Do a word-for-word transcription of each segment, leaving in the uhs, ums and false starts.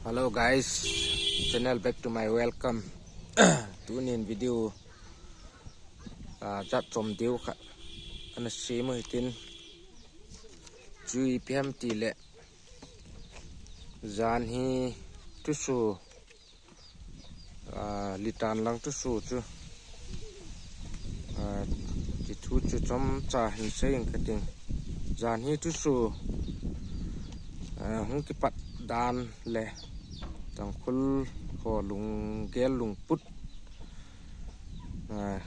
Hello guys, channel back to my welcome. Tunin video, ah, jat chom deu khat ana sem u hitin, chu ipi ham tile, jan hi thusoh, ah, litan lang thusoh chu, ah, ti thu chu chomcha hin sei ing kating. Jan hi thusoh, ah, hung kipat dan le Tangkhul ho lunggel lungput, ah,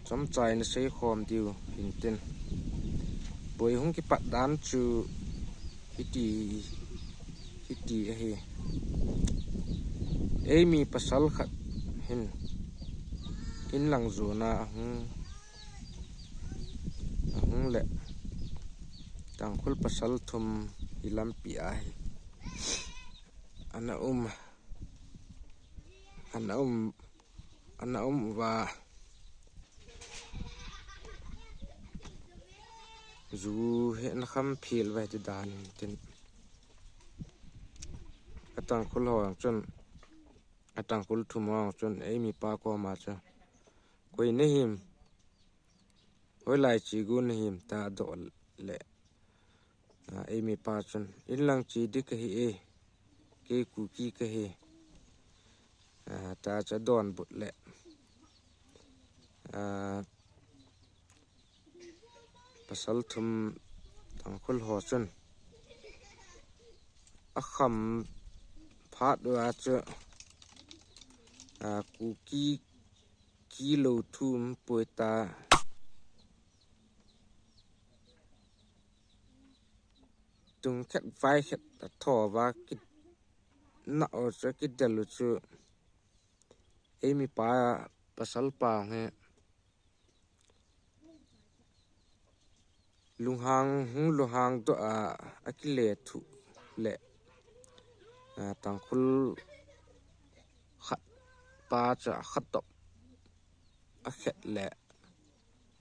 chomcha in sei khom diu hintin. Boi hung kipat dan chu hiti, hiti ahi. Eimi pasal khat hin inlang jona ahung, ahung le Tangkhul pasal thum hi lampi ahi. Ana um, ana um, ana um uva. Ju hi ana kham phil uva hiti dan tin. A Tangkhul ho jong chun, a Tangkhul thum ho jong chun, eimi pa koma chu, "Koi nahim, hoilai chi gu nahim?" tia adoh le, ah, eimi pa chun, "Inlang chi ding kahi e, kei Kuki kahi," ah, tia chu adonbut le, ah, pasal thum Tangkhul ho chun akham phat uva chu, ah, Kuki kilou thu um poi tia, tung khat vai khat atho uva, kinah u chu, kidel u chu, eimi pa pasal pa hi lunghang, hung lunghang doh a, akile thuh le, ah, Tangkhul khat pa chu akha top akhet le,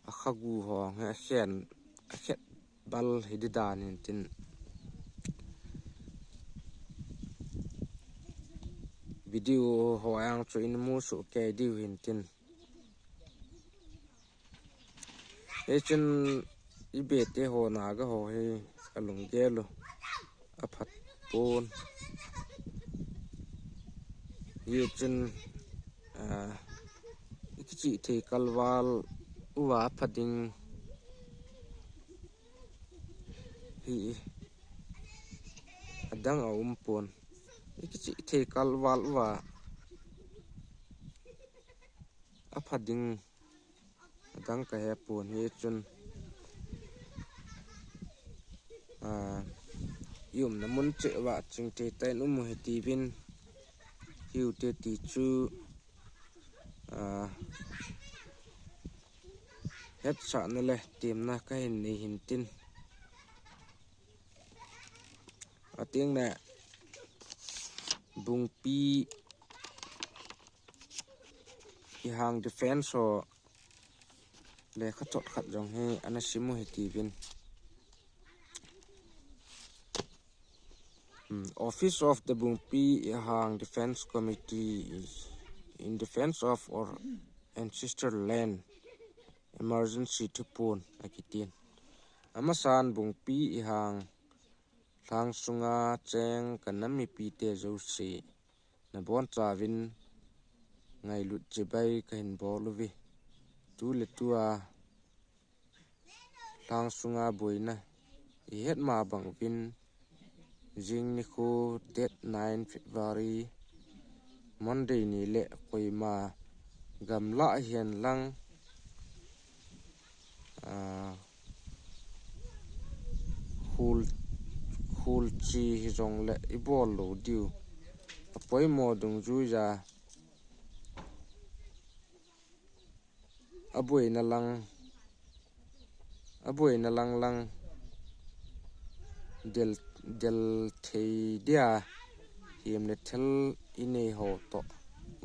akha gu ho hi akhen, akhet bal hiti dan hintin. Video ho jong chu in mu soh kei diu hintin. Hichun i bete ho, Naga ho hi alunggel u aphat pon. Hichun, ah, i kichih thei kalval uva apha ding hi adang aum pon. I kichih thei kalval uva apha ding adang kahe pon. Hichun, ah, i umna mun cheh uva chingthei tah in um u hiti uvin, hiu te ti chu, ah, hetsahna le temna kahin nei hintin. Ating le Bungpi ihang defense ho lekhathot khat jong hi ana sim u hiti uvin. Hmm, Office of the Bungpi Ihang Defense Committee is in defense of our ancestral land. Emergency thupon akitin. Amasan Bungpi Ihang lhang sunga cheng ka nam mipite jouse nabonchauvin ngailut chibai kahin bol uve. Tu le tua lhang sunga boina ihet ma bang uvin, jing nikho date nine February, Monday ni le koima gamlah hihen lang, ah, khul, khul chi hijongle ibol lou diu. Apoimo dungjuiya aboina lang, aboina lang lang del, del thei dia, him le thal inei ho toh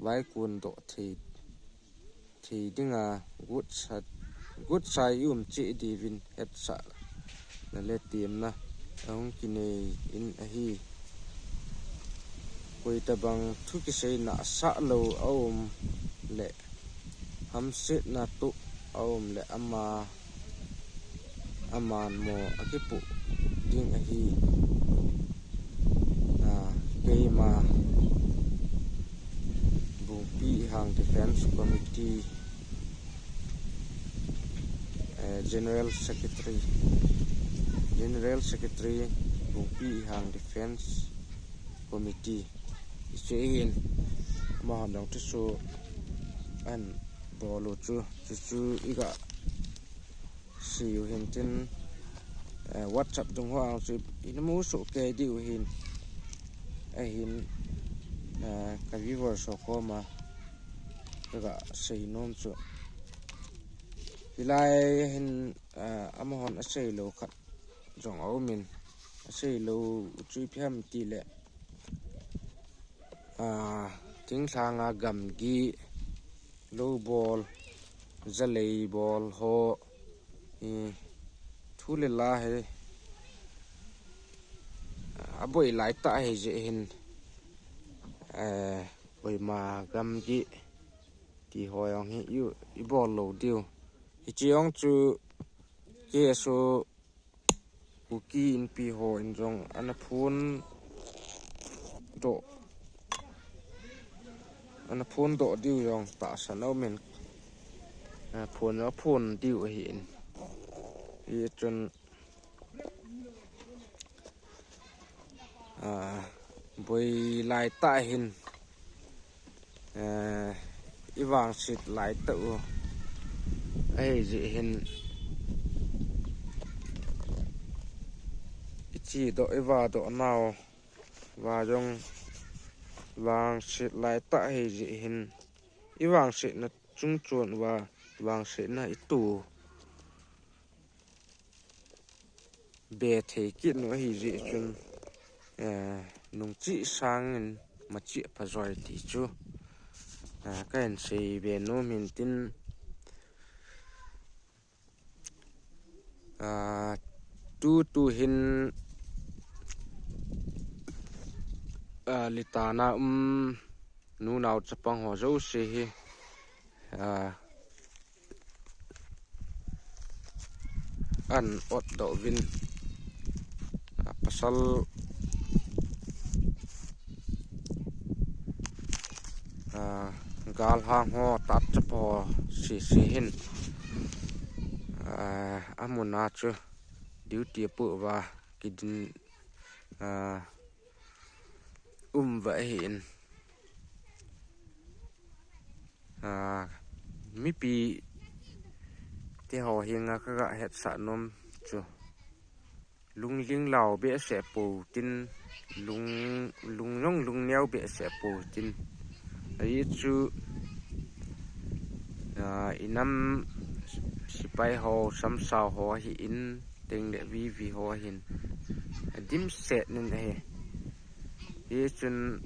vaikun doh thei, thei dinga gutsa, gutsa i um cheh diuvin hetsahna le temna ahung kinei in ahi. Koitabang thu kiseina asah lou aum le, hamsetna toh aum le ama, aman mo akipoh ding ahi. Ah, keima Bungpi Ihang Defence Committee, eh, General Secretary, General Secretary, Bungpi Ihang Defence Committee. Hiche hin, amahon jong thusoh ahin bol u chu, chuchu iga sei u hintin, eh, WhatsApp dung ho a chu ina mu soh kei diu hin, ahin, eh, ka viewers ho koma kaga sei nom chu. Hilai hin, eh, amahon asei lou khat jong aumin, asei lou chu ipi ham tile, ah, thinglhanga gamgi, lou bol, jalei bol ho, i, thu le la hi aboi lai tah ahi jeh hin, eh, koima gamgi ti ho jong hi i, ibol lou diu. Hiche jong chu K S O Kuki Inpi hon jong ana phondoh, ana phondoh diu jong tahsan aumin, a, phon, aphon diu ahin. Hichun, a, boi lai tah hin, eh, ivangset lai tah u ahi jeh hin, ichedoh, ivadoh nauva jong vangset lai tah ahi jeh hin, ivangsetna chungchon uva vangsetna ito be thei kit u ahi jeh chun, eh, nungchih sangin machih aphajoi ti chu, eh, kahin seibe nom hintin, ah, tutu hin, ah, Litan a um nunao chapang ho jouse hi, ah, ahin otdoh uvin, ah, pasal, ah, galhang ho, tatchapa ho sese hin, ah, amun a chu duty apoh uva kidin, ah, um uva ahin. Ah, mipi teho henga kaga hetsah nom chu, lungling lau behseh pou tin, lung, lung jong lungneo behseh pou tin. Ahi chu, ah, inam sepai ho, samsao ho ahin, teng le vivi ho ahin, adimset nin ahi. Hichun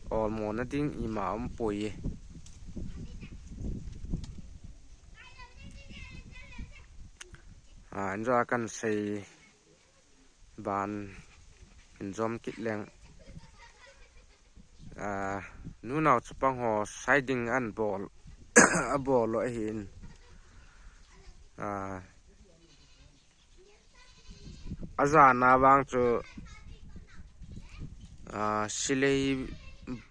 olmona ding ima umpoi. Ah, injo a kahin sei ban in jom kit leng, ah, nunao chapang ho siding ahin bol, abol u ahin, ah, ajana vang chu, ah, silei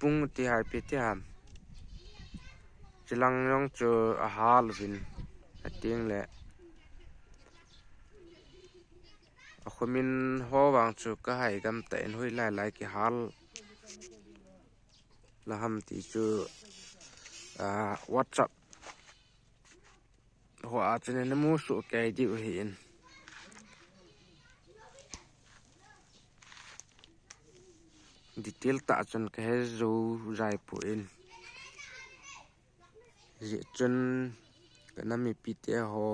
bung ti ham ipi ti ham, chulang jong chu ahal uvin, ateng le akhomin ho vang chu kahai gam tah in hoilai lai kihal la ham ti chu, ah, WhatsApp ho a chun ina mu soh kei diu ahin. Detail tah chun kahe jou jai poi. Hijeh chun kanam mipi teho,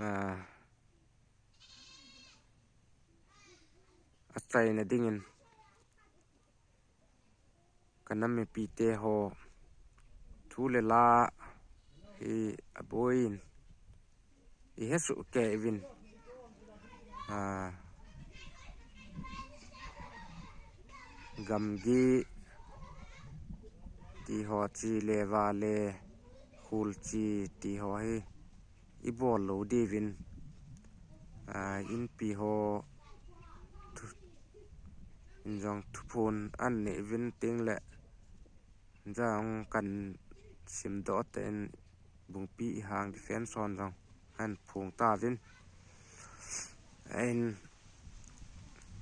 ah, achaina dingin kanam mipi teho thu le la hi aboiyin ihe soh kei uvin, ah, Lamgi ti ho chi le va le khul chi ti ho hi i bol lou diuvin, a, inpi ho thu, in jong thuphon an nei uvin ting le jong kan simdoh ten bungpi i hang defense hon jong han phong tauvin. Ahin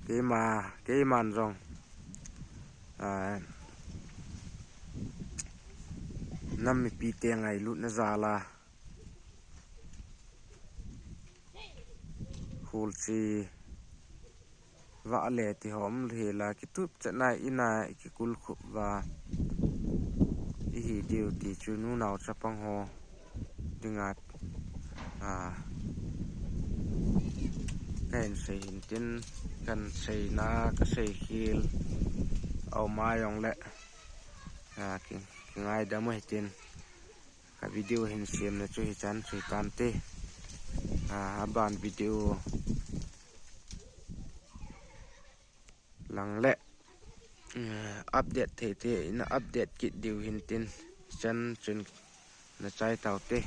keima, keiman jong, a, nam mipi te ngailutna jal a khul chi va le ti ho um lheh la kitup chet nai ina i kikul khup va i hi diu ti chu nunau chapang ho dinga, a, ka hin sei hin tin kan seina ka sei khel a um a jong le, a, ki, kingaidam u hitin ka video hin semna chu hichan chu hitante, a, aban video lang le, eh, update thei thei ina update kit diu hin tin chan chun na chai taute.